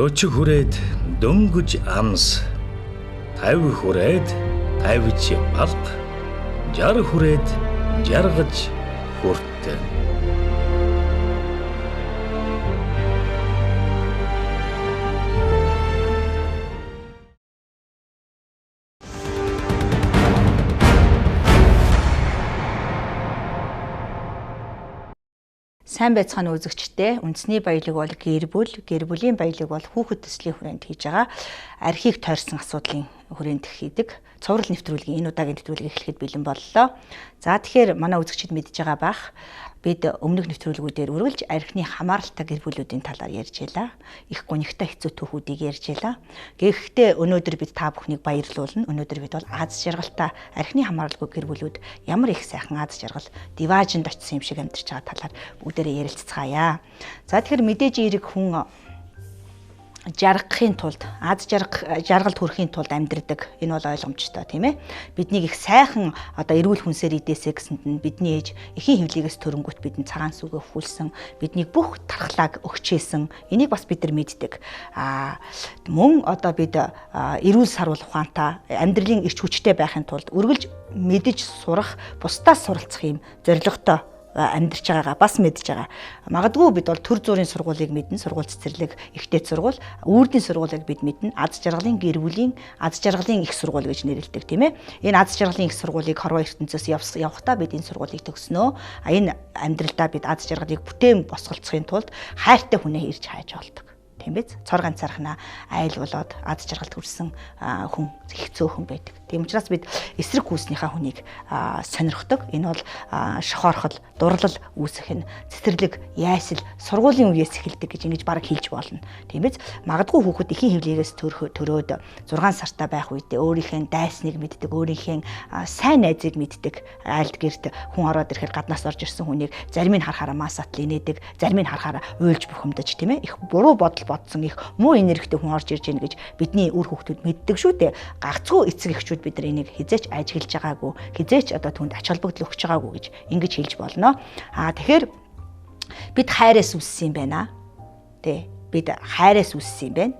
40 хүрээд дөнгөж амс, 50 хүрээд тавьж балга, 60 хүрээд жаргаж хүрт. Сайн байцгаана үзэгчдээ. Үндэсний баялаг бол гэр бүл, гэр бүлийн баялаг бол хүүхэд төслийн хүрээнд хийж байгаа архийг тойрсон асуудлын хүрээнд хийдэг цуврал нэвтрүүлгийн энэ удаагийн нэвтрүүлгийг эхлэхэд бэлэн боллоо. За тэгэхээр манай үзэгчид мэдж байгаа бах. Бид өмнөх нэвтрүүлгүүдээр үргэлж архины хамааралтай гэр бүлүүдийн талаар ярьж байлаа. Их гунигтай хэцүү түүхүүдийг ярьж байлаа. Гэхдээ өнөөдөр бид та бүхнийг баярлуулна. Өнөөдөр бид бол аз жаргалтай архины хамааралгүй гэр бүлүүд ямар их сайхан аз жаргал диваажинд очисон юм шиг амьдарч байгаа талаар бүгдээрээ ярилцгаая. За тэгэхээр мэдээж эрэг хүн жаргахын тулд аз жаргалд хүрэхийн тулд амьдардаг. Энэ бол ойлгомжтой, тийм ээ. Биднийг их сайхан одоо эрүүл хүнсээр идээсэ гэсэнд нь бидний ээж эхийн хөвлөгөөс төрөнгөт бидэнд цагаан сүгэ өвхүүлсэн, биднийг бүх тархлааг өгчээсэн. Энийг бас бид нар мэддэг. Мөн одоо бид эрүүл саруул ухаантай амьдралын эрч хүчтэй байхын тулд үргэлж мэдэж сурах, бусдаас суралцах юм зорилготой амьдарч байгаагаа бас мэдж байгаа. Магадгүй бид бол төр зүрийн сургуулийг мэднэ, сургууль цэцэрлэг, ихтэй сургууль, үүрдийн сургуулийг бид мэднэ. Аз жаргалын гэр бүлийн аз жаргалын их сургууль гэж нэрлэдэг, тийм ээ. Энэ аз жаргалын их сургуулийг хорвоо ертөнцөөс явахдаа бид энэ сургуулийг төгснөө. Энэ амьдралдаа бид аз жаргалыг бүтээн босголцохын тулд хайртай хүнээ ирж хайж олдог. Тийм биз? Цор ганцаархнаа айл болоод аз жаргалд хүрсэн хүн их цөөхөн байдаг. Тийм учраас бид эсрэг гүйснийхаа хүнийг сонирхдог. Энэ бол шохоорхол, дурлал үүсэх нь цэцэрлэг, яйсэл, сургуулийн үеэс эхэлдэг гэж ингэж бараг хэлж болно. Тийм биз? Магадгүй хүүхэд эхийн хөвлөгөөс төрөөд 6 сартай байх үедээ өөрийнхөө дайсныг мэддэг, өөрийнхөө сайн найзыг мэддэг. Айлд гэрт хүн ороод ирэхээр гаднаас орж ирсэн хүнийг зарим нь харахаараа масаатал инээдэг, зарим нь харахаараа уйлж бухимдаж, тийм ээ. Их буруу бодол бодсон, их муу энергитэй хүн орж ирж байна гэж бидний үр хүүхдүүд мэддэг шүү дээ. Гагцгүй эцэг эхчүүд бид нар энийг хизээч ажиглаж байгаагүй, хизээч одоо түнд ач холбогдол өгч байгаагүй гэж ингэж хэлж болно. Тэгэхээр бид хайраас үүссэн юм байна. Тэ, бид хайраас үүссэн юм байна.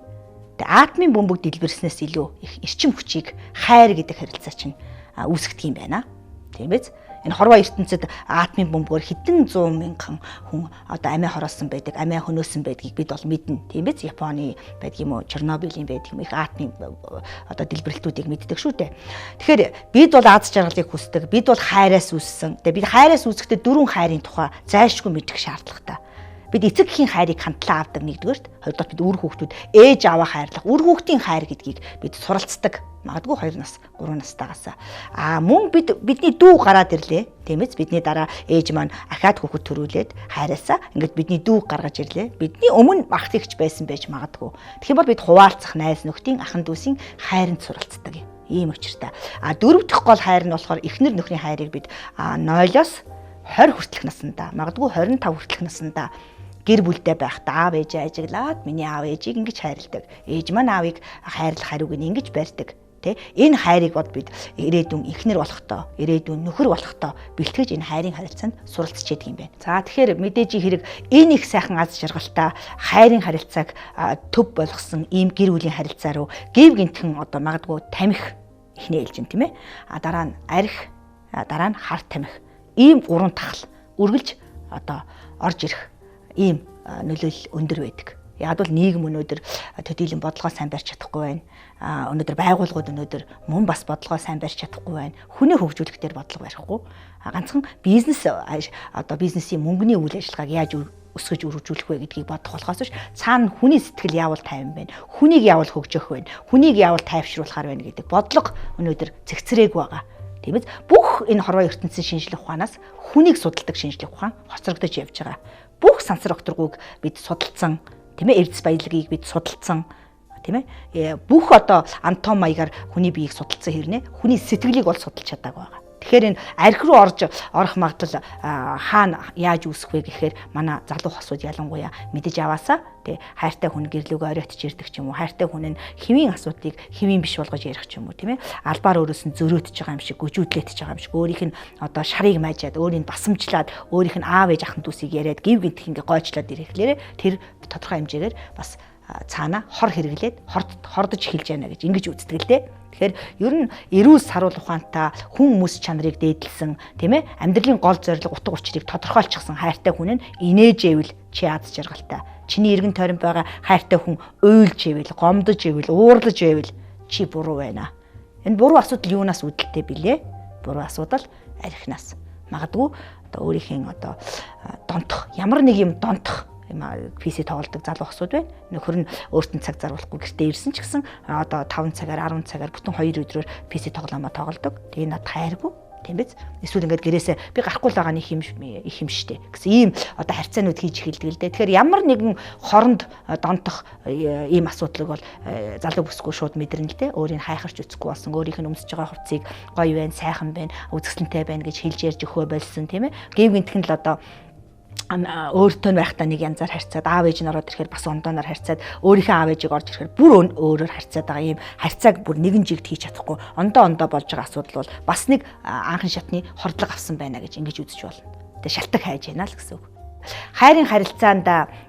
Тэ, атомын бөмбөг дэлбэрснээс илүү их эрчим хүчийг хайр гэдэг харилцаа чинь үүсгдэг юм байна. Тийм биз? Энэ хорвоо ертөнцид атомын бөмбөгөөр хэдэн зуун мянган хүн одоо амиа хороолсон байдаг, амиа хөнөөсөн байдгийг бид бол мэднэ. Тийм биз? Японы байдаг юм уу, Чернобылийн байдаг юм их атомын одоо дэлбэрэлтүүдийг мэддэг шүү дээ. Тэгэхээр бид бол аз жаргалыг хүсдэг, бид бол хайраас үүссэн. Тэгээ бид хайраас үүсэхдээ дөрвөн хайрын тухай зайлшгүй мэдэх шаардлагатай. Бид эцэг эхийн хайрыг хандлаа авдаг нэгдүгээрт, хоёрдугаар бид үр хүүхдүүд ээж аваа хайрлах, үр хүүхдийн хайр гэдгийг бид суралцдаг. Магадгүй 2 нас, 3 настайгаас. Мөн бидний дүү гараад ирлээ. Тийм биз? Бидний дараа ээж маань ахаад хүүхэд төрүүлээд хайраасаа ингээд бидний дүү гаргаж ирлээ. Бидний өмнө ах тэгч байсан байж магадгүй. Тэгэх юм бол бид хуваалцах найз нөхдийн ахан дүүсийн хайранд суралцдаг юм. Ийм учиртай. Дөрөв дэх гол хайр нь болохоор эхнэр нөхрийн хайрыг бид 0-оос 20 хүртэлх наснда, магадгүй 25 хүртэлх наснда гэр бүлдээ байхдаа аав ээжээ ажиглаад миний аав ээжийг ингэж хайрладаг. Ээж маань аавыг хайрлах хариуг нь ингэж барьдаг. Тэ? Энэ хайрыг бод бид ирээдүйн эхнэр болохдоо, ирээдүйн нөхөр болохдоо бэлтгэж энэ хайрын харилцаанд суралцж яадаг юм байна. За тэгэхээр мэдээж хэрэг энэ их сайхан аз жаргалтай хайрын харилцааг төв болгосон ийм гэр бүлийн харилцаа руу гэв гинтхэн одоо магадгүй тамхи эхний ээлжин, тийм ээ. Дараа нь арх, дараа нь хар тамхи. Ийм гурван тахал үргэлж одоо орж ирэх ийм нөлөөлөл өндөр байдаг. Яг бол нийгэм өнөөдөр төдийлөн бодлогоо сайн барьж чадахгүй байна. Өнөөдөр байгууллагууд өнөөдөр мөн бас бодлогоо сайн барьж чадахгүй байна. Хүнээ хөгжүүлэх дээр бодлого барихгүй. Ганцхан бизнес одоо бизнесийн мөнгөний үйл ажиллагааг яаж өсгөж өргөжүүлэх вэ гэдгийг бодох болохоос биш цаана хүний сэтгэл яавал тайван байна. Хүнийг яавал хөгжөх вэ? Хүнийг яавал тайвшруулахар байна гэдэг бодлого өнөөдөр цэгцрээг байгаа. Тийм биз? Бүх энэ хорвоо ертөнцийн шинжлэх ухаанаас хүнийг судалдаг шинжлэх ухаан хоцрогдож явж байгаа. Бүх сансар окторгүйг бид судалсан, тийм ээ, эрдэс баялагийг бид судалсан, тийм ээ. Бүх одоо антом маягаар хүний биеийг судалсан хэрнээ хүний сэтгэлийг бол судалж чадаагүй байгаа. Тэгэхээр энэ арх руу орох магадлал хаана яаж үүсэх вэ гэхээр манай залуу хосууд ялангуяа мэдэж аваасаа тий хайртай хүн гэрлүүгээ оройтж ирдэг ч юм уу, хайртай хүн нь хэвийн асуудлыг хэвийн биш болгож ярих ч юм уу, тийм ээ. Албаар өөрөөс нь зөрөөдөж байгаа юм шиг, гүжүүдлээдэж байгаа юм шиг, өөрийнх нь одоо шарыг маажаад, өөрийг нь басамжлаад, өөрийнх нь аав ээж ахын дүүсийг яриад гів гинтх ингээ гойчлоод ирэхлээрэ тэр тодорхой хэмжээгээр бас цаана хор хэрэглээд хордож эхэлж байна гэж ингэж үздэг л дээ. Тэгэхээр ер нь эрүүл саруул ухаантай хүн хүмүүс чанарыг дээдлсэн, тийм ээ, амьдралын гол зорилго утга учирыг тодорхойлчихсан хайртай хүн нь инээж ивэл чи аз жаргалтай. Чиний эргэн тойрон байгаа хайртай хүн уйлж ивэл, гомдож ивэл, уурлаж ивэл чи буруу байна. Энэ буруу асуудал юунаас үүдэлтэй билээ? Буруу асуудал архинаас. Магадгүй одоо өөрийнхөө одоо донтох, ямар нэг юм донтох юм PC тоглодог залуу хосууд байна. Нөхөр нь өөрт нь цаг зарвуулахгүй гэртээ ирсэн ч гэсэн одоо 5 цагаар 10 цагаар бүтэн 2 өдрөөр PC тоглоомоо тоглодог. Тэгээ над хайргүй. Тийм биз? Эсвэл ингээд гэрээсээ би гарахгүй л байгаа нь их юм штэ гэсэн ийм одоо харьцаанууд хийж эхэлдэг л дээ. Тэгэхээр ямар нэгэн хоронд донтох ийм асуудлыг бол залуу бүсгүй шууд мэдэрнэ л дээ. Өөрийг хайхарч үзэхгүй болсон, өөрийнх нь өмсөж байгаа хувцсыг гоё байна, сайхан байна, үзэсгэлэнтэй байна гэж хэлж ярьж өгөхөө болсон, тийм ээ. Гэв гинтхэн л одоо өөртөө нь байхдаа нэг янзаар харьцаад, аав ээж нь ороод ирэхээр бас ондооноор харьцаад, өөрийнхөө аав ээжийг орж ирэхээр бүр өөрөөр харьцаад байгаа ийм харьцааг бүр нэгэн жигд хийж чадахгүй ондоо ондоо болж байгаа асуудал бол бас нэг анхан шатны хордлого авсан байна гэж ингэж үзэж болно. Тэгээ шалтгаан хайж яана л гэсэн үг. Хайрын харилцаанд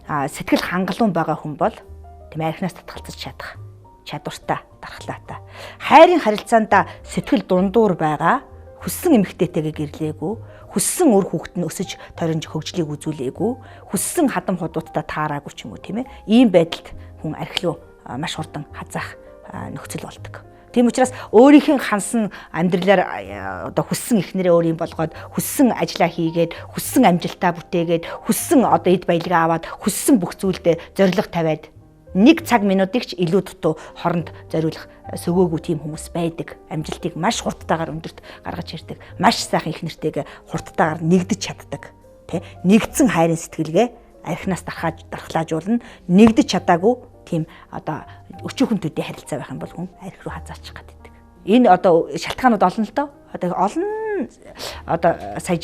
сэтгэл хангалуун байгаа хүн бол тийм архинаас татгалзаж чадах чадвартай, дархлаатай. Хайрын харилцаанд сэтгэл дундуур байгаа, хүссэн эмэгтэйтэйгээ гэрлээгүй, хүссэн үр хүүхэд нь өсөж торинж хөгжлийг үзүүлээгүй, хүссэн хадам худуудтай таараагүй ч юм уу, тийм ээ. Ийм байдалд хүн архилуу маш хурдан хазаах нөхцөл болдог. Тийм учраас өөрийнх нь хансан амьдралаар одоо хүссэн эхнэрээ өөр юм болгоод, хүссэн ажлаа хийгээд, хүссэн амжилтаа бүтээгээд, хүссэн одоо эд баялгаа аваад, хүссэн бүх зүйлдээ зорилго тавиад нэг цаг минутыг ч илүү дутуу хоронд зориулах сөгөөгүй тийм хүмүүс байдаг. Амжилтыг маш хурдтайгаар өндөрт гаргаж ирдэг. Маш сайхан их нэртэйгээ хурдтайгаар нэгдэж чаддаг. Тэ? Нэгдсэн хайрын сэтгэлгээ архинаас дархлаажуулна. Нэгдэж чадаагүй тийм одоо өчүүхэн төдий харилцаа байх юм бол хүн арх руу хазаачих гэдэг. Энэ одоо шалтгаанууд олон л доо. Одоо олон одоо сая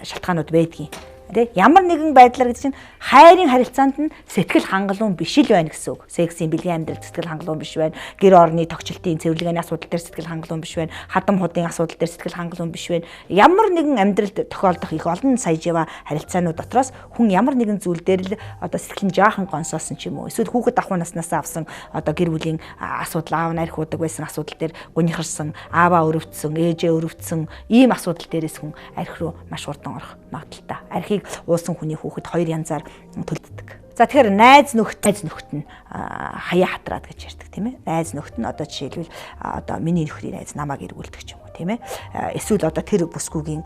шалтгаанууд байдгийн. Ямар нэгэн байдлаар гэдэг чинь хайрын харилцаанд нь сэтгэл хангалуун биш л байна гэсэн үг. Сексийн бэлгийн амьдрал сэтгэл хангалуун биш байна. Гэр орны тогтчлтын цэвэрлэгээний асуудал дээр сэтгэл хангалуун биш байна. Хадам худын асуудал дээр сэтгэл хангалуун биш байна. Ямар нэгэн амьдралд тохиолдох их олон сая жива харилцаанууд дотроос хүн ямар нэгэн зүйл дээр л одоо сэтгэл нь жаахан гонсоосон ч юм уу. Эсвэл хүүхэд ахуй наснаас авсан одоо гэр бүлийн асуудал, аав нарих удаг байсан асуудал дээр гунихарсан, ааваа өрөвдсөн, ээжээ өрөвдсөн ийм асуудал дээрээс хүн арх руу маш хурдан орох магадлалтай. Архийг уусан хүний хүүхэд хоёр янзаар төлддөг. За тэгэхээр найз нөхөд нь хаяа хатраад гэж ярьдаг, тийм ээ. Найз нөхөд нь одоо жишээлбэл одоо миний нөхрийн найз намайг эргүүлдэг ч юм уу, тийм ээ. Эсвэл одоо тэр бүсгүйгийн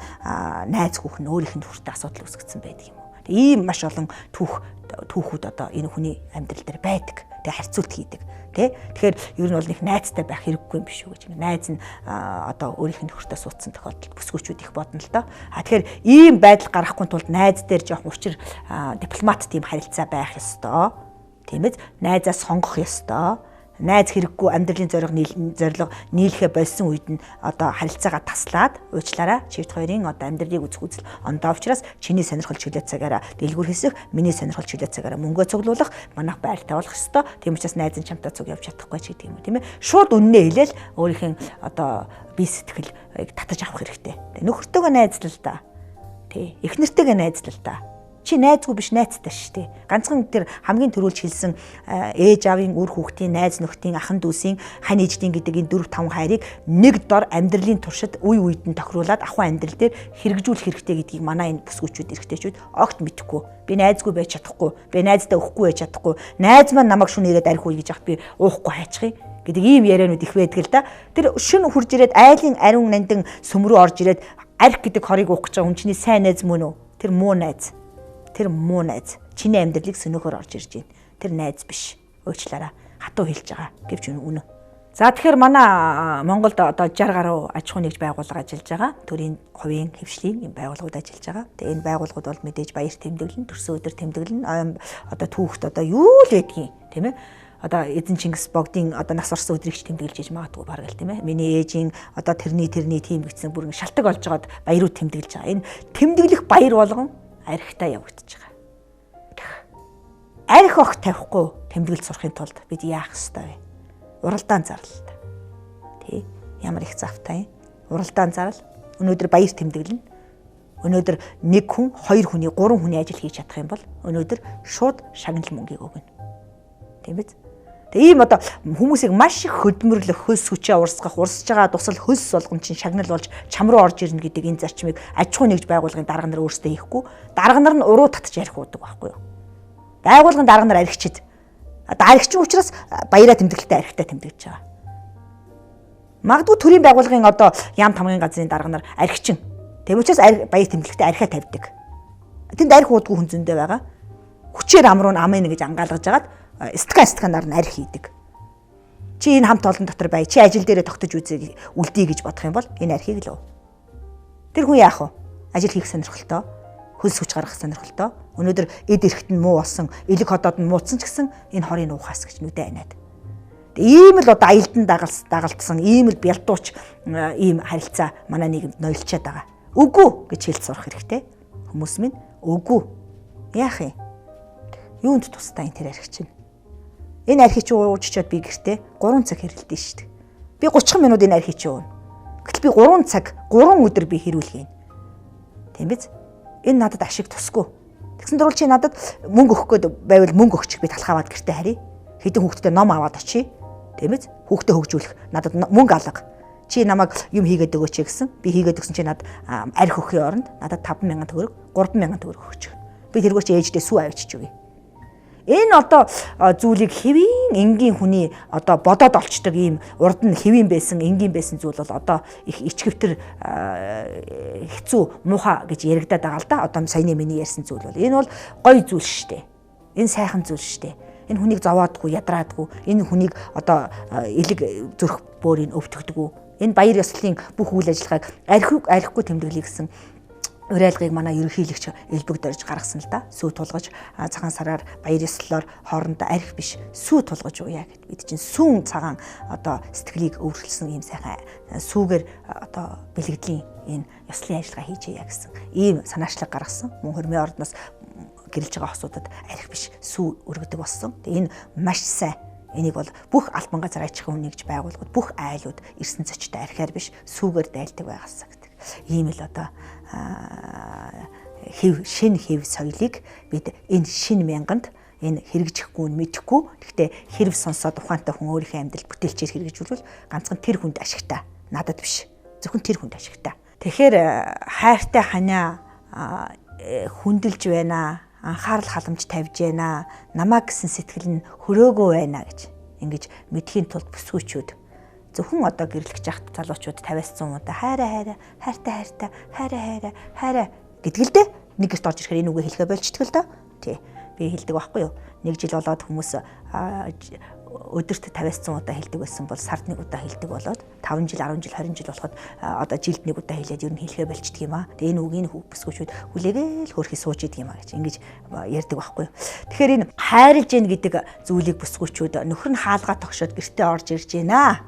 найз хүүхэн өөрийнх нь хүртээ асуудал үүсгэсэн байдаг юм уу. Ийм маш олон түүхүүд одоо энэ хүний амьдрал дээр байдаг. Тэгээ харьцуулт хийдэг. Тэ? Тэгэхээр ер нь бол нэг найзтай байх хэрэггүй юм биш үү гэж. Найз нь одоо өөрийнх нь нөхөртөө суудсан тохиолдолд бүсгүүчүүд их бодно л доо. А тэгэхээр ийм байдал гаргахгүй тулд найз дээр жоохон учир дипломат тийм харилцаа байх ёстой. Тийм ээ. Найзаа сонгох ёстой. Найз хэрэггүй амьдралын зорилго нийлэхэ болсон үед нь одоо харилцаагаа таслаад уучлаарай чивт хоёрын одоо амьдралыг үзэх үзэл ондоо учраас чиний сонирхол чөлөө цагаараа дэлгүүр хийсэх, миний сонирхол чөлөө цагаараа мөнгөө цуглуулах, манайх байртай болох ёстой. Тийм учраас найз нь чамтай цуг явж чадахгүй ч гэдэг юм уу, тийм ээ. Шууд үннээ хэлээл өөрийнх нь одоо бие сэтгэлийг татаж авах хэрэгтэй. Нөхөртөөгөө найзлал та. Тий. Эхнэртэйгээ найзлал та. Чи найзгүй биш найзтай шүү дээ. Ганцхан тэр хамгийн түрүүлж хэлсэн ээж аавын үр хүүхдийн найз нөхдийн ахан дүүсийн хань ээждийн гэдэг энэ 4 5 хайрыг нэг дор амьдралын туршид үе үед нь тохируулаад ахуй амьдрал дээр хэрэгжүүлэх хэрэгтэй гэдгийг манай энэ бүсгүүчүүд эрэгтэйчүүд огт мэдэхгүй. Би найзгүй байж чадахгүй. Би найздаа өгөхгүй байж чадахгүй. Найз маань намайг шүн ирээд арх үе гэж яхад би уухгүй хайчих юм гэдэг ийм ярианууд их байдаг л да. Тэр шүн хурж ирээд айлын ариун нандин сүм рүү орж ирээд арх гэдэг хорыг уух гэж байгаа хүн чиний сайн найз мөн үү? Тэр муу найз. Тэр муу найз. Чиний амьдралыг сөнөөхөр орж ирж байна. Тэр найз биш. Уучлаарай. Хатуу хэлж байгаа. Гэвч үнэ. За тэгэхээр манай Монголд одоо 60 гаруй аж ахуйн нэгж байгууллага ажиллаж байгаа. Төрийн хувийн хэвшлийн юм байгууллагууд ажиллаж байгаа. Тэгээ энэ байгууллагууд бол мэдээж баяр тэмдэглэн, төрсөн өдөр тэмдэглэн, одоо түүхт одоо юу л байдгийг, тийм ээ. Одоо эзэн Чингис богдын одоо нас орсон өдрийг ч тэмдэглэж иж магадгүй бараг л, тийм ээ. Миний ээжийн одоо тэрний тийм гэсэн бүрэн шалтаг олж жоод баяруу тэмдэглэж байгаа. Энэ тэмдэглэх баяр болгон архитаа явагдаж байгаа. Арх огт тавихгүй тэмдэглэл сурахын тулд бид яах ёстой вэ? Уралдаан зарлал. Тий. Ямар их завтай юм. Уралдаан зарал. Өнөөдөр баяр тэмдэглэнэ. Өнөөдөр нэг хүн, хоёр хүний, гурван хүний ажил хийж чадах юм бол өнөөдөр шууд шагнал мөнгийг өгнө. Тийм биз? Тэгээ ийм одоо хүмүүсийг маш их хөдөлмөрлөх, хөлс хүчээ урсгах, урсж байгаа дусал хөлс болгон чинь шагнал болж чам руу орж ирнэ гэдэг энэ зарчмыг аж ахуй нэгж байгууллагын дарга нар өөрсдөө хийхгүй, дарга нар нь уруу татж ярих уудаг байхгүй юу? Байгууллагын дарга нар архичид. Одоо архичин учраас баяраа тэмдэглэлтэй архитай тэмдэглэж байгаа. Магадгүй төрийн байгууллагын одоо яам тамгын газрын дарга нар архичин. Тийм учраас баяр тэмдэглэлтэй архиа тавьдаг. Тэнд арх уудгүй хүн зөндөө байгаа. Хүчээр ам руу амын гэж ангаалгаж агаад стаканаар нь арх хийдэг. Чи энэ хамт олон дотор бай. Чи ажил дээрээ тогтож үзье үлдээ гэж бодох юм бол энэ архийг л уу. Тэр хүн яах вэ? Ажил хийх сонирхолтой, хөлс хүч гаргах сонирхолтой. Өнөөдөр эд эрэхт нь муу болсон, элэг ходоод нь муудсан ч гэсэн энэ хорын уухаас гэж нүдэ аниад. Ийм л одоо аялдан дагалдсан, ийм л бялдууч ийм харилцаа манай нийгэмд ноёлчоод байгаа. Үгүй гэж хэлж сурах хэрэгтэй. Хүмүүс минь үгүй. Яах юм? Юунд тустай энэ тэр архи чинь? Энэ архи чи уужчоод би гэртээ 3 цаг хэрэлдэн шүү дээ. Би 30 минут энэ архи чи ууна. Гэтэл би 3 цаг, 3 өдөр би хэрүүлгэн. Тийм биз? Энэ надад ашиг тусгүй. Тэгсэн дөрвөл чи надад мөнгө өгөх гээд байвал мөнгө өгчих би талхаа аваад гэртээ харъя. Хэдэн хүүхдтэй ном аваад очие. Тийм биз? Хүүхдээ хөгжүүлэх надад мөнгө алга. Чи намайг юм хийгээд өгөөч гэсэн. Би хийгээд өгсөн чи надад арх өгөхийн оронд надад 5,000 төгрөг, 3,000 төгрөг өгч. Би тэргээр чи ээждээ сүү авчиж өгье. Энэ одоо зүйлийг хэвийн энгийн хүний одоо бодоод олчдаг ийм урд нь хэвийн байсан, энгийн байсан зүйл бол одоо их ичгэвтер хэцүү муухай гэж яригадаад байгаа л да. Одоо саяны миний ярьсан зүйл бол энэ бол гоё зүйл шүү дээ. Энэ сайхан зүйл шүү дээ. Энэ хүнийг зовоодгүй, ядраадгүй, энэ хүнийг одоо элэг зүрх бөөрийг өвтгдэггүй. Энэ баяр ёслолын бүх үйл ажиллагааг архигүй тэмдэглэе гэсэн уриалгыг манай ерөнхийлөгч элбэг дорж гаргасан л да. Сүү тулгаж цагаан сараар баяр ёслолоор хоорондоо арх биш сүү тулгаж ууя гэд. Бид чинь сүүн цагаан одоо сэтгэлийг өвөрлөсөн ийм сайхан сүүгээр одоо бэлгэдлийн энэ ёслолын ажиллагаа хийж яа гэсэн ийм санаачлаг гаргасан. Мөн хормын ордноос гэрэлж байгаа хосуудад арх биш сүү өргөдөг болсон. Тэгээ энэ маш сайн. Энийг бол бүх албан газар аж ахуйн нэгж байгууллагууд, бүх айлууд ирсэн зочтой архиар биш сүүгээр дайлдаг байгаасаа гэдэг. Ийм л одоо хэв шин хэв соёлыг бид энэ шин мянганд энэ хэрэгжихгүй нь мэдэхгүй. Гэхдээ хэрв сонсоод ухаантай хүн өөрийнхөө амьдрал бүтээлчээр хэрэгжүүлвэл ганцхан тэр хүнд ашигтай. Надад биш. Зөвхөн тэр хүнд ашигтай. Тэгэхээр хайртай ханиа хүндэлж байна, анхаарал халамж тавьж байна, намаа гэсэн сэтгэл нь хөрөөгөө байна гэж ингэж мэдхийн тулд бүсгүйчүүд зөвхөн одоо гэрлэж яхад залуучууд 50-100 удаа хайраа хайраа хайртай хайртай хайраа хайраа хайраа гэдэг л дээ. Нэг гэрт орж ирэхээр энэ үгээ хэлэхэ болчдөг л доо. Тий. Би хэлдэг байхгүй юу? Нэг жил болоод хүмүүс өдөрт 50-100 удаа хэлдэг байсан бол сард нэг удаа хэлдэг болоод 5 жил, 10 жил, 20 жил болоход одоо жилд нэг удаа хэлээд ер нь хэлэхэ болчдөг юм аа. Тэгээ энэ үгийг бүсгүйчүүд хүлээгээл хөөрхий сууж идэг юм аа гэж ингэж ярьдаг байхгүй юу. Тэгэхээр энэ хайрлж гин гэдэг зүйлийг бүсгүйчүүд нөхөр нь хаалгаа тогшоод гэртээ орж ирж байна.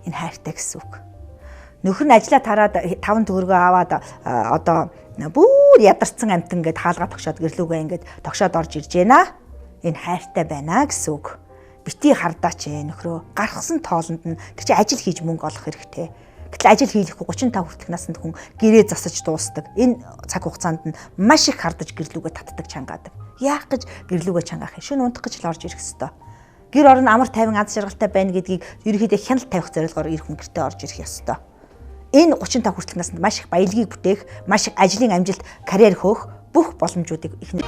Энэ хайртай гэсэн үг. Нөхөр нь ажлаа тараад 5 төгрөгөө аваад одоо бүр ядарсан амтан гэд хаалгаа тогшоод гэрлүүгээ ингээд тогшоод орж ирж байна. Энэ хайртай байна гэсэн үг. Бити хардаач нөхрөө гаргасан тоолонд нь тэр чи ажил хийж мөнгө олох хэрэгтэй. Гэтэл ажил хийхгүй 35 хүртэлх наснд хүн гэрээ засаж дуустдаг. Энэ цаг хугацаанд нь маш их хардаж гэрлүүгээ татдаг чангаадаг. Яах гэж гэрлүүгээ чангаах юм? Шөнө унтах гэж л орж ирэх ёстой. Гэр орон амар тайван аз жаргалтай байна гэдгийг ерөнхийдөө хяналт тавих зорилгоор ир хүн гэртээ орж ирэх ёстой. Энэ 35 хүртэлх наснд маш их баялагийг бүтээх, маш их ажлын амжилт, карьер хөөх бүх боломжуудыг их хүн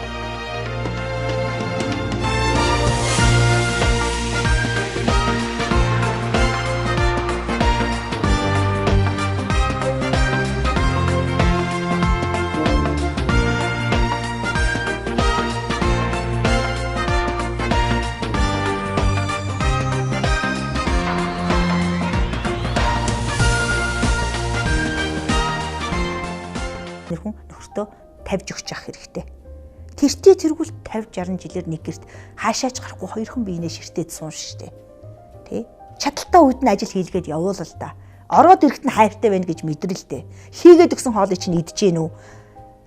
нөхөртөө тавьж өгч явах хэрэгтэй. Тэртээ тэргүүл 50 60 жилээр нэг гэрт хаашаач гарахгүй хоёрхан биенээ ширтээд суун штэ. Тэ? Чадaltaа үед нь ажил хийлгээд явуул л да. Ороод ирэхэд нь хайртай байна гэж мэдрэл дээ. Хийгээд өгсөн хоолыг чинь идэж гин үү?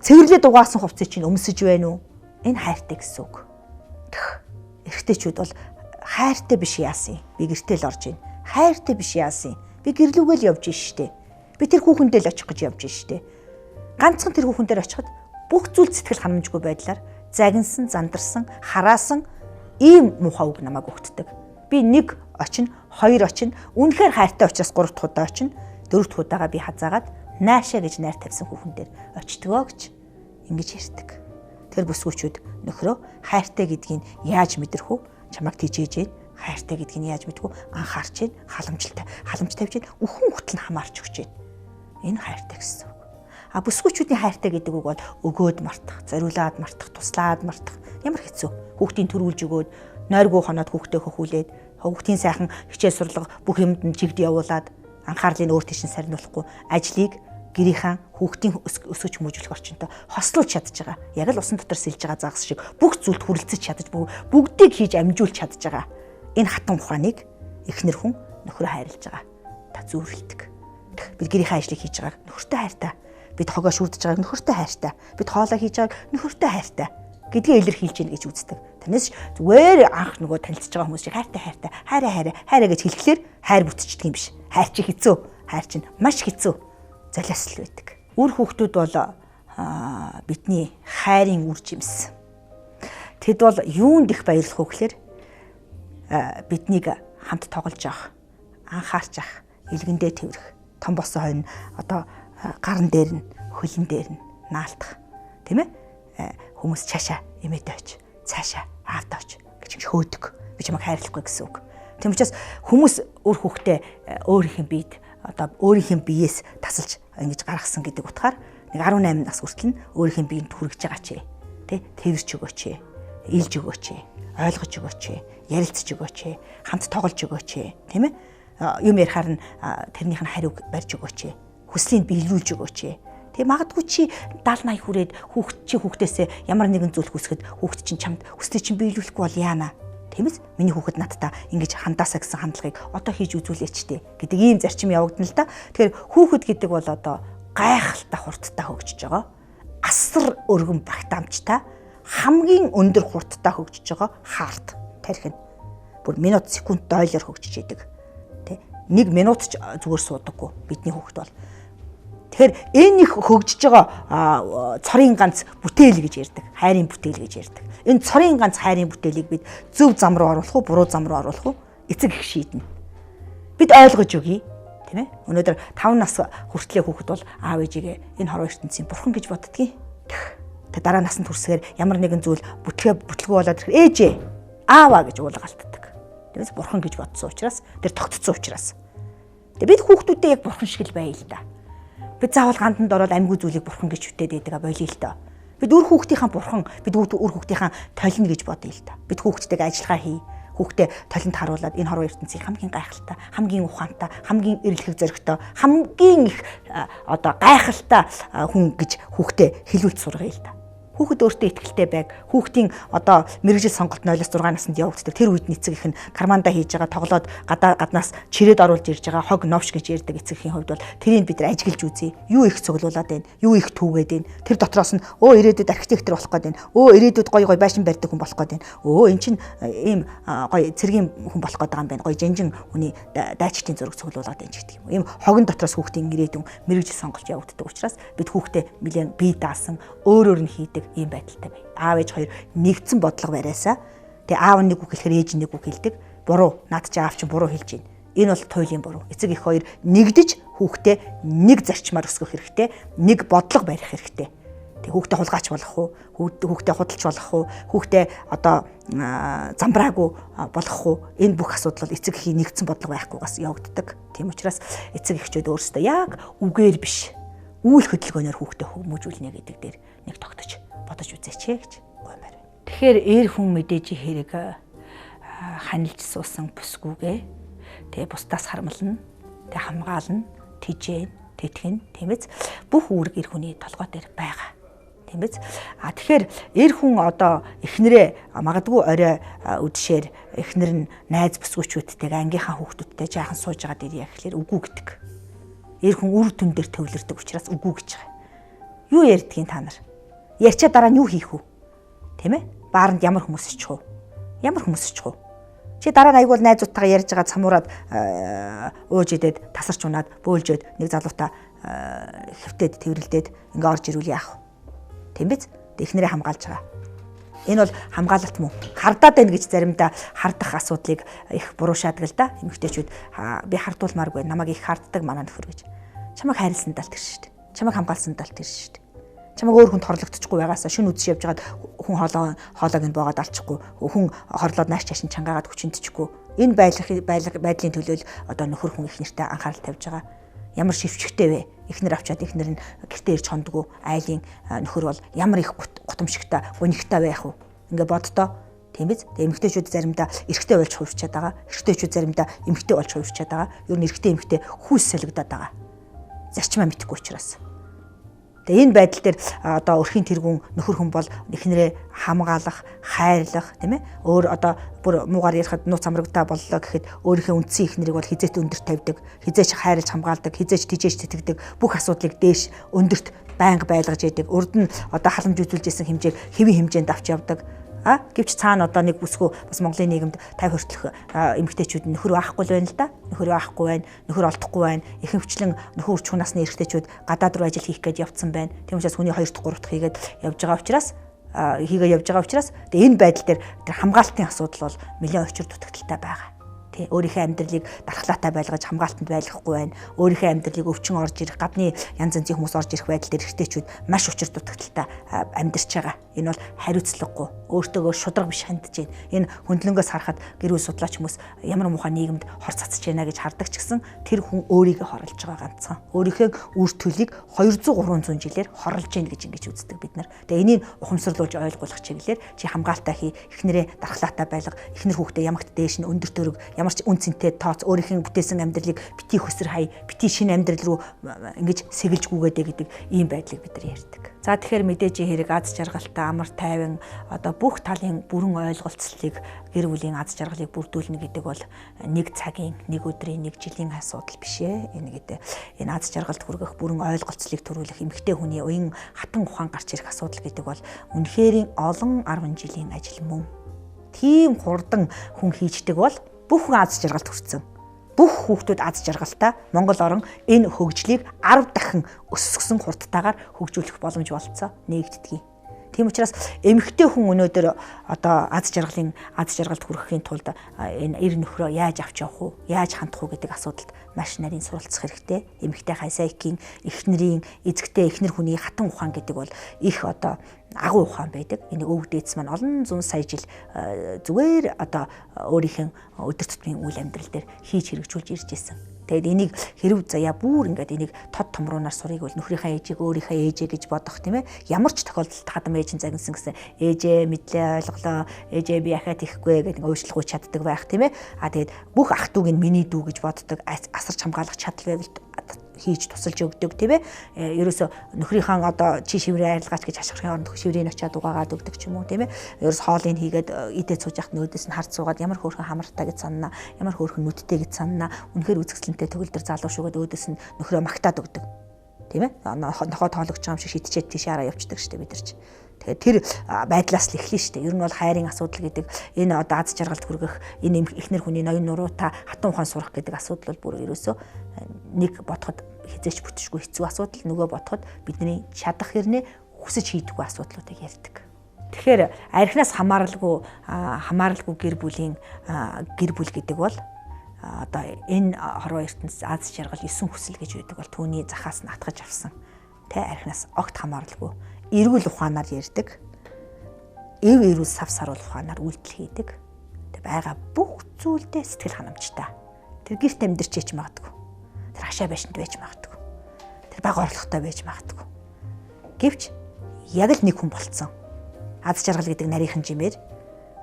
Цэвэрлээд угаасан хувцсыг чинь өмсөж байна уу? Энэ хайртай гэсэн үг. Эрэгтэйчүүд бол хайртай биш яасан юм. Би гэртээ л орж ийн. Хайртай биш яасан юм. Би гэрлүүгээл явж ин штэ. Би тэр хүүхэндээ л очих гэж явж ин штэ. Ганцхан тэр хүүхэн дээр очиход бүх зүйл сэтгэл ханамжгүй байдлаар загинсан, зандарсан, хараасан Ийм муухай үг намайг өгддөг. Би нэг очино, хоёр очино, үнэхээр хайртай учраас 3 дахь удаа очино, 4 дахь удаага би хазаагаад наашаа гэж найр тавьсан хүүхэн дээр очтгоо гэж ингэж ярьдаг. Тэр бүсгүүчүүд нөхрөө хайртай гэдгийг яаж мэдрэх вэ? Чамайг тижээж гин, хайртай гэдгийг яаж мэдэх вэ? Анхаарч гин, халамжтай, халамж тавьж гин, үхэн хүртэл нь хамаарч өгч гин. Энэ хайртай гэсэн үг. А бүсгүүчүүдийн хайртай гэдэг үг бол өгөөд мартах, зориулаад мартах, туслаад мартах ямар хэцүү. Хүүхдийн төрүүлж өгөөд, нойргүй хоноод хүүхдээ хөхүүлээд, хүүхдийн сайхан хичээл сурлага бүх юмд нь чигд явуулаад анхаарлыг өөр тийш нь сарниулахгүй, ажлыг гэрийнхаа хүүхдийн өсөж хүмүүжүүлэх орчинтой хослуулж чадж байгаа. Яг л усан дотор сэлж байгаа загас шиг бүх зүйлд хүрэлцэж чадаж, бүгдийг хийж амжуулж чадж байгаа. Энэ хатан ухааныг эхнэр хүн нөхрөө хайрлаж байгаа. Та зүүрэлдэг. Бид гэрийнхаа ажлыг хийж байгааг нөхөртэй хайртай. Бид хогоо шүрдэж байгааг нөхөртэй хайртай. Бид хоолой хийж байгааг нөхөртэй хайртай гэдгээ илэрхийлж гин гэж үздэг. Тэрнээс зүгээр анх нөгөө танилцж байгаа хүмүүс шиг хайртай хайртай, хайраа хайраа, хайраа гэж хэлэхлээр хайр бүтчихдэг юм биш. Хайр чи хэцүү. Хайр чинь маш хэцүү. Золиос л байдаг. Үр хүүхдүүд бол бидний хайрын үр жимс. Тэд бол юунд их баярлах вэ гэхээр биднийг хамт тоглож авах, анхаарч авах, илгэндээ тэрэх, том болсон хойно одоо гаран дээр нь, хөлн дээр нь наалтах, тийм ээ? Хүмүүс цаашаа эмээдээ оч, цаашаа аавдаа оч гэж хөөдөг. Би чамайг хайрлахгүй гэсэн үг. Тийм учраас хүмүүс үр хүүхдээ өөрийнх нь биед одоо өөрийнх нь биеэс тасалж ингэж гаргасан гэдэг утгаар нэг 18 нас хүртэл нь өөрийнх нь биеинд хүрэж байгаа ч тий, тэрч өгөөч, илж өгөөч, ойлгож өгөөч, ярилцж өгөөч, хамт тоглож өгөөч, тийм ээ? Юм ярихаар нь тэрнийх нь хариуг барьж өгөөч, хүслийг биелүүлж өгөөч. Тэг магадгүй чи 70 80 хүрээд хүүхд чи хүүхдээсээ ямар нэгэн зүйл хүсэхэд хүүхд чинь чамд хүслийг чинь биелүүлэхгүй бол яана? Тиймээс миний хүүхэд надтай ингэж хандаасаа гэсэн хандлагыг одоо хийж үзүүлээч тээ гэдэг ийм зарчим явагдана л да. Тэгэхээр хүүхэд гэдэг бол одоо гайхалтай хурдтай хөгжиж байгаа. Асар өргөн багтаамжтай, хамгийн өндөр хурдтай хөгжиж байгаа хаарт тархин. Бүр минут секунд дойлоор хөгжиж идэг. Тэ? Нэг минут ч зүгээр суудаггүй бидний хүүхэд бол. Тэгэхээр энэ их хөгжиж байгаа цорын ганц бүтээл гэж ярьдаг. Хайрын бүтээл гэж ярьдаг. Энэ цорын ганц хайрын бүтээлийг бид зөв зам руу оруулах уу, буруу зам руу оруулах уу? Эцэг их шийднэ. Бид ойлгож өгье, тийм ээ? Өнөөдөр 5 нас хүртлээ хүүхэд бол аав ээжигээ энэ хорвоо ертөнцийн бурхан гэж боддгийг. Тэ дараа насанд хүрсээр ямар нэгэн зүйл бүтлгээ бүтлгүү болоод ирэхээр ээжээ, ааваа гэж уулгаалтдаг. Тэрээс бурхан гэж бодсон учраас, тэр тогтцсон учраас. Тэ бид хүүхдүүдээ яг бурхан шиг л байя л да. Бид заавал ганданд ороод амьгүй зүйлийг бурхан гэж үтээд байдаг болиё л доо. Бид үр хүүхдийнхаа бурхан, бид үр хүүхдийнхаа толино гэж бодъё л доо. Бид хүүхдтэйг ажиллагаа хий. Хүүхдээ толинд харуулад энэ хорвоо ертөнцийн хамгийн гайхалтай, хамгийн ухаантай, хамгийн эрэлхэг зоригтой, хамгийн их одоо гайхалтай хүн гэж хүүхдээ хэлүүлж сургая л доо. Хүүхэд өөртөө ихтэй байг. Хүүхдийн одоо мэргэжил сонголт 0-6 наснд явагддаг. Тэр үед нь эцэг их нь карманда хийж байгаа тоглоод гаднаас чирээд оруулж ирж байгаа хог новш гэж ярьдаг эцэг эхийн хувьд бол тэрийг бид нар ажиглаж үзье. Юу их цуглуулад байна? Юу их түүгээд байна? Тэр дотроос нь өө ирээдүйд архитектор болох гээд байна. Өө ирээдүйд гоё гоё байшин барьдаг хүн болох гээд байна. Өө эн чинь ийм гоё цэргийн хүн болох гээд байгаа юм байна. Гоё жанжин хүний дайчдын зураг цуглуулад байна ч гэдэг юм. Ийм хогон дотроос хүүхдийн ирээдүйн мэргэжил сонголт явагддаг учраас бид хүүхдээ нэлээд бие даасан өөрөөр нь хийдэг ийм байдалтай бай. Аав ээж хоёр нэгдсэн бодлого бариасаа. Тэгээ аав нэг үг хэлэхээр ээж нэг үг хэлдэг. Буруу. Наад чи аав чи буруу хэлж байна. Энэ бол туйлын буруу. Эцэг их хоёр нэгдэж хүүхдээ нэг зарчмаар өсгөх хэрэгтэй. Нэг бодлого барих хэрэгтэй. Тэг хүүхдээ хулгайч болох уу? Хүүхдээ худалч болох уу? Хүүхдээ одоо замбраагүй болох уу? Энэ бүх асуудал бол эцэг эхийн нэгдсэн бодлого байхгүйгаас явагддаг. Тийм учраас эцэг эхчүүд өөрсдөө яг үгээр биш үйл хөдөлгөөнөөр хүүхдээ хүмүүжүүлнэ гэдэг дээр нэг тогтож бодож үзээч гэж гуймаар байна. Тэгэхээр эр хүн мэдээж хэрэг ханилж суусан бүсгүйгээ тэгээ бусдаас хармална, тэгээ хамгаална, тижээн, тэтгэн, тийм биз? Бүх үүрэг эр хүний толгой дээр байгаа. Тийм биз? А тэгэхээр эр хүн одоо эхнэрээ магадгүй орой үдшээр эхнэр нь найз бүсгүүчүүдтэйгээ ангийнхаа хүүхдүүдтэй жаахан сууж байгаа дээр яг гэхлээр үгүй гэдэг. Эр хүн үр дүн дээр төвлөрдөг учраас үгүй гэж байгаа. Юу ярьдгийг та нар? Ярьчаа дараа нь юу хийх вэ? Тийм ээ? Бааранд ямар хүмүүс очих вэ? Ямар хүмүүс очих вэ? Чи дараа нь айгүй найзуудтайгаа ярьж байгаа цамуураад ууж идээд тасарч унаад бөөлжөөд нэг залуутай хэвтээд тэрвэрлдээд ингээ орж ирүүл яах вэ? Тийм биз? Эхнэрээ хамгаалж байгаа. Энэ бол хамгаалалт мөн. Хардаад байна гэж заримдаа хардах асуудлыг их буруу шаадаг л да. Эмэгтэйчүүд би хардуулмааргүй, намайг их харддаг манай нөхөр гэж. Чамайг хайрлсан дал тэр шүү дээ. Чамайг хамгаалсан дал тэр шүү дээ. Чамайг өөр хүнд хорлогдчихгүй байгаасаа шүн үдш явж байгаад хүн хоолойг нь боогод алчихгүй, хүн хорлоод нааш чааш нь чангаагаад хүчинтчихгүй. Энэ байдлын төлөө л одоо нөхөр хүн их нэртэй анхаарал тавьж байгаа. Ямар шивчгтэй вэ? Эхнэр авчаад эхнэр нь гэртээ ирж хондгоо айлын нөхөр бол ямар их гутамшигтай, гунигтай байх вэ? Ингээ боддоо. Тийм биз? Тэгээ эмэгтэйчүүд заримдаа эрэгтэй болж хувирчаад байгаа. Эрэгтэйчүүд заримдаа эмэгтэй болж хувирчаад байгаа. Ер нь эрэгтэй эмэгтэй хүйс солигдоод байгаа. Зарчмаа мэдэхгүй учраас. Тэгээ энэ байдал дээр одоо өрхийн тэргүүн нөхөр хүн бол эхнэрээ хамгаалах, хайрлах, тийм ээ? Өөр одоо бүр муугар ярихад нууц амрагтаа боллоо гэхэд өөрийнхөө үндсэн эхнэрийг бол хизээт өндөр тавьдаг, хизээч хайрлаж хамгаалдаг, хизээч тижээж тэтгэдэг, бүх асуудлыг дээш өндөрт байнга байлгаж яадаг. Урд нь одоо халамж үзүүлж исэн хэмжээг хэвийн хэмжээнд авч явдаг. Гэвч цаана одоо нэг бүсгүй бас Монголын нийгэмд 50 хүртэлх эмэгтэйчүүд нөхөр байхгүй л байна л да. Нөхөр байхгүй байна, нөхөр олдохгүй байна. Ихэнхчлэн нөхөр өрчхөн насны эрэгтэйчүүд гадаад руу ажил хийх гэж явцсан байна. Тийм учраас хүний 2 дахь 3 дахь хийгээд явж байгаа учраас тэгээ энэ байдал дээр тэр хамгаалтын асуудал бол нэлээд учир дутагдaltaй байгаа. Тэ өөрийнхөө амьдралыг дархлаатай байлгаж хамгаалтанд байлгахгүй байна. Өөрийнхөө амьдралыг өвчин орж ирэх, гадны янз янзын хүмүүс орж ирэх байдал дээр эрэгтэйчүүд маш учир дутагдaltaй амьдарч байгаа. Энэ бол хариуцлагагүй, өөртөөгөө шударга биш хандж байна. Энэ хөндлөнгөөс харахад гэр бүл судлаач хүмүүс ямар муухай нийгэмд хор цацж байна гэж хардаг ч гэсэн тэр хүн өөрийгөө хорлож байгаа ганцхан. Өөрийнхөө үр төлийг 200 300 жилээр хорлож байна гэж ингэж үздэг бид нар. Тэгээ энийг ухамсарлуулж ойлгуулах чиглэлээр чи хамгаалтай хий, эхнэрээ дархлаатай байлга, эхнэр хүүхдээ ямагт дээш нь өндөр төрөг, ямар ч үн цэнтэй тооц өөрийнхөө бүтээсэн амьдралыг бити хөсөр хай, бити шинэ амьдрал руу ингэж сэгэлж гүгээдэ гэдэг ийм байдлыг бид нар ярьдаг. За тэгэхээр мэдээж хэрэг аз жаргалтай, амар тайван одоо бүх талын бүрэн ойлголцлыг гэр бүлийн аз жаргалыг бүрдүүлнэ гэдэг бол нэг цагийн, нэг өдрийн, нэг жилийн асуудал биш ээ. Энэ гэдэг энэ аз жаргалд хүргэх бүрэн ойлголцлыг төрүүлэх эмэгтэй хүний уян хатан ухаан гарч ирэх асуудал гэдэг бол үнэхэрийн олон 10 жилийн ажил мөн. Тийм хурдан хүн хийждэг бол бүх хүн аз жаргалд хүрсэн. Бүх хүүхдүүд аз жаргалтай Монгол орон энэ хөгжлийг 10 дахин өсгсөн хурдтайгаар хөгжүүлэх боломж болцоо нэгддэг. Тийм учраас эмэгтэй хүн өнөөдөр одоо аз жаргалд хүрэхийн тулд энэ эр нөхрөө яаж авч явах уу, яаж хандах уу гэдэг асуудалд маш нарийн суралцах хэрэгтэй. Эмэгтэй хайсайкийн эхнэрийн эзэгтэй эхнэр хүний хатан ухаан гэдэг бол их одоо агуу ухаан байдаг. Энийг өвөг дээдс маань олон зуун сая жил зүгээр одоо өөрийнх нь өдөр тутмын үйл амьдрал дээр хийж хэрэгжүүлж ирж исэн. Тэгээд энийг хэрв заяа бүр ингээд энийг тод томруунаар сурыг бол нөхрийнхээ ээжийг өөрийнхөө ээжээ гэж бодох, тийм ээ. Ямар ч тохиолдолд хадам ээж нь загнасан гэсэн ээжээ мэдлээ ойлголоо, ээжээ би яхаад ихгүй гэдэг уучлахгүй чаддаг байх, тийм ээ. А тэгээд бүх ах дүүг нь миний дүү гэж боддог, асарч хамгаалах чадал байвал хийж тусалж өгдөг, тийм ээ. Ерөөсө нөхрийнхээ одоо чи шиврээ арилгаач гэж хашгирахын оронд шиврийг очиад угаагаад өгдөг ч юм уу, тийм ээ. Ерөөс хоолыг хийгээд идээд сууж яхад нөөдөөс нь хард суугаад ямар хөөрхөн хамартай гэж санана, ямар хөөрхөн нүдтэй гэж санана, үнэхээр үзэсгэлэнтэй төгөлдөр залуу шүүгээд өөдөөс нь нөхрөө магтаад өгдөг, тийм ээ. Нохоо тоологч юм шиг шидчээд тийш хараа явчихдаг шүү дээ бид нар чи. Тэгэхээр тэр байдлаас л эхлэн шүү дээ. Ер нь бол хайрын асуудал гэдэг энэ одоо аз жаргалд хүргэх энэ эхнэр хүний ноён нуруута хатан ухаан сурах гэдэг асуудал бол бүр ерөөсөө нэг бодоход хизээч бүтшгүй хэцүү асуудал, нөгөө бодоход бидний чадах хэрнээ хүсэж хийдэггүй асуудлуудыг ярьдаг. Тэгэхээр архинаас хамааралгүй гэр бүлийн гэр бүл гэдэг бол одоо энэ хорвоо ертөнцийн аз жаргал 9 хүсэл гэж байдаг бол түүний захаас нь атгаж авсан. Тэ архинаас огт хамааралгүй эрүүл ухаанаар ярьдаг. Эв эрүүл сав саруул ухаанаар үйлдэл хийдэг. Тэг байгаа бүх зүйлдээ сэтгэл ханамжтай. Тэр гэрт амьдарч яж магадгүй. Тэр хашаа байшинд байж магадгүй. Тэр баг орлоготой байж магадгүй. Гэвч яг л нэг хүн болцсон. Аз жаргал гэдэг нарийнхан жимээр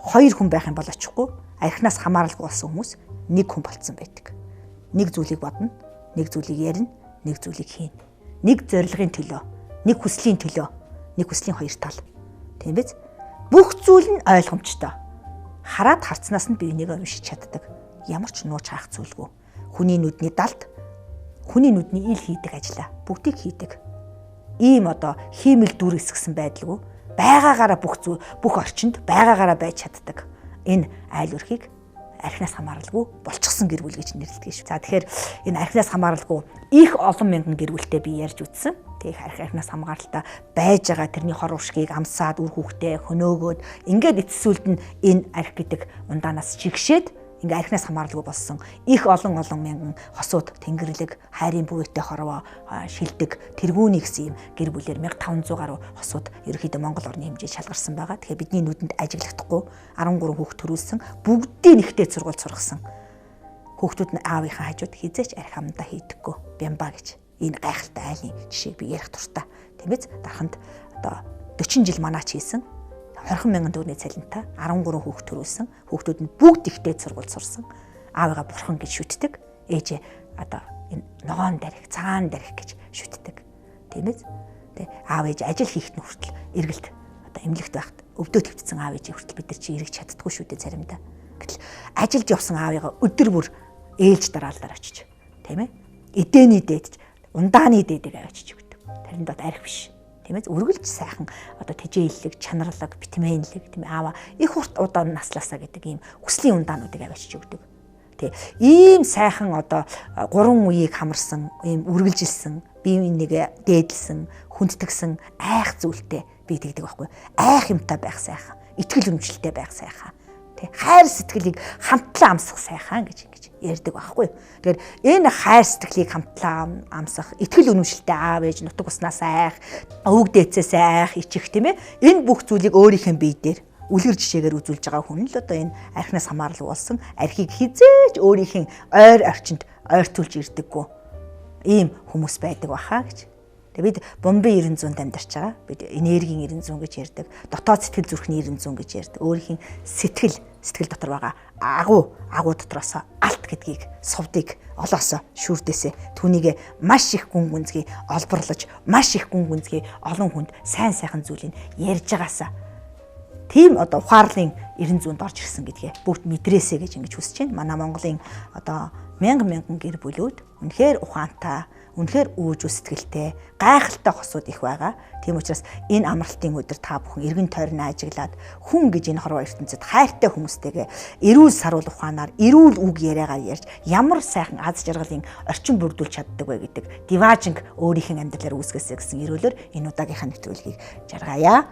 хоёр хүн байх юм бол очихгүй. Архинаас хамааралгүй болсон хүмүүс нэг хүн болцсон байдаг. Нэг зүйлийг бодно, нэг зүйлийг ярина, нэг зүйлийг хийнэ. Нэг зорилгын төлөө, нэг хүслийн төлөө, нэг хүслийн хоёр тал. Тийм биз? Бүх зүйл нь ойлгомжтой. Хараад харцнаас нь биенийг уншиж чаддаг. Ямар ч нууц хаах зүйлгүй. Хүний нүдний далд, хүний нүдний ил хийдэг ажлаа бүгдийг хийдэг. Ийм одоо хиймэл дүр эсгсэн байдалгүй байгаагаараа бүх зүйл, бүх орчинд байгаагаараа байж чаддаг. Энэ айл өрхийг Архинаас хамааралгүй болчихсон гэр бүл гэж нэрлэдэг шүү. За, тэгэхээр энэ архинаас хамааралгүй их олон мянган гэр бүлтэй би ярьж үзсэн. Тэг архинаас хамааралтай байж байгаа тэрний хор уршгийг амсаад, үр хүүхдээ хөнөөгөөд, ингээд эцэс сүлд нь энэ арх гэдэг ундаанаас чигшээд, ингээ архинаас хамааралгүй болсон их олон олон мянган хосууд, тэнгэрлэг, хайрын бүрээтэй хорвоо шилдэг тэргүүний гэсэн юм гэр бүлээр 1500 гаруй хосууд ерөнхийдөө Монгол орны хэмжээ шалгарсан байгаа. Тэгэхээр бидний нүдэнд ажиглахдаггүй 13 хүүхд төрүүлсэн, бүгдийг нэгтэй сургууль сургасан. Хүүхдүүд нь аавынхаа хажууд хизээч арх амдаа хийдэггүй бямба гэж энэ гайхалтай айлын жишээг би ярих туртай. Тийм биз? Дарханд одоо 40 жил манаач хийсэн, 20 мянган төгрөгийн цалинтай 13 хүүхд төрүүлсэн. Хүүхдүүд нь бүгд ихтэй сургууль сурсан. Аавыгаа бурхан гэж шүтдэг. Ээжээ одоо энэ ногоон дарих, цагаан дарих гэж шүтдэг. Тийм ээ? Тэ, аав ээж ажил хийхэд нь хүртэл, эргэлт одоо эмнэлэгт байхад өвдөө твтсэн аав ээжийг хүртэл бид нар чи эргэж чаддгүй шүү дээ заримдаа. Гэтэл ажилд явсан аавыгаа өдөр бүр ээлж дараалал очиж, тийм ээ? Эдээний дээд, ундааны дээдэг авчиж өгдөг. Таринд бат арх биш. Тийм ээ, үргэлж сайхан одоо тэжээллэг, чанарлаг, битмэнлэг, тийм ээ, аава их урт удаан наслаасаа гэдэг ийм хүслийн ундаануудыг авчиж өгдөг. Тэ, ийм сайхан одоо гурван үеийг хамарсан, ийм үргэлжилсэн, бие биенийгээ дээдлсэн, хүндэтгсэн айх зүйлтэй би тэгдэг байхгүй. Айх юмтай байх сайхан, итгэл үнэмшилтэй байх сайхан. Тэ, хайр сэтгэлийг хамтлан амсах сайхан гэж ингэж ярьдаг байхгүй. Тэгэхээр энэ хайр сэтгэлийг хамтлан амсах, итгэл үнэмшилтэй аав ээж, нутаг уснаас айх, өвөг дээдсээс айх, ичих, тийм ээ. Энэ бүх зүйлийг өөрийнхөө бие дээр үлгэр жишээгээр үзүүлж байгаа хүн л одоо энэ архинаас хамааралгүй болсон, архийг хизээж өөрийнх нь ойр орчинд ойртуулж ирдэггүй ийм хүмүүс байдаг баха гэж. Тэгээ бид бомбын 900-д амьдарч байгаа. Бид энергийн 900 гэж ярьдаг. Дотоод сэтгэл зүрхний 900 гэж ярьдаг. Өөрийнх нь сэтгэл сэтгэл дотор байгаа агуу агуу дотроос алт гэдгийг, сувдыг олоосоо шүүрдээсээ түүнийг маш их гүн гүнзгий олборлож, маш их гүн гүнзгий олон хүнд сайн сайхан зүйлийг ярьж байгаасаа тийм одоо ухаарлын 900-д орж ирсэн гэдгээ бүгд мэдрээсэй гэж ингэж хүсэж байна. Манай Монголын одоо мянган мянган гэр бүлүүд үнэхээр ухаантай, үнэхээр өөжүү сэтгэлтэй, гайхалтай хосууд их байгаа. Тийм учраас энэ амралтын өдөр та бүхэн эргэн тойрноо ажиглаад, хүн гэж энэ хорвоо ертөнцид хайртай хүмүүстэйгээ эрүүл саруул ухаанаар, эрүүл үг яриагаар ярьж ямар сайхан аз жаргалын орчин бүрдүүлж чаддаг вэ гэдэг диваажинг өөрийнх нь амьдралаар үүсгэсэй гэсэн ерөөлөөр энэ удаагийнхаа нэвтрүүлгийг жаргая.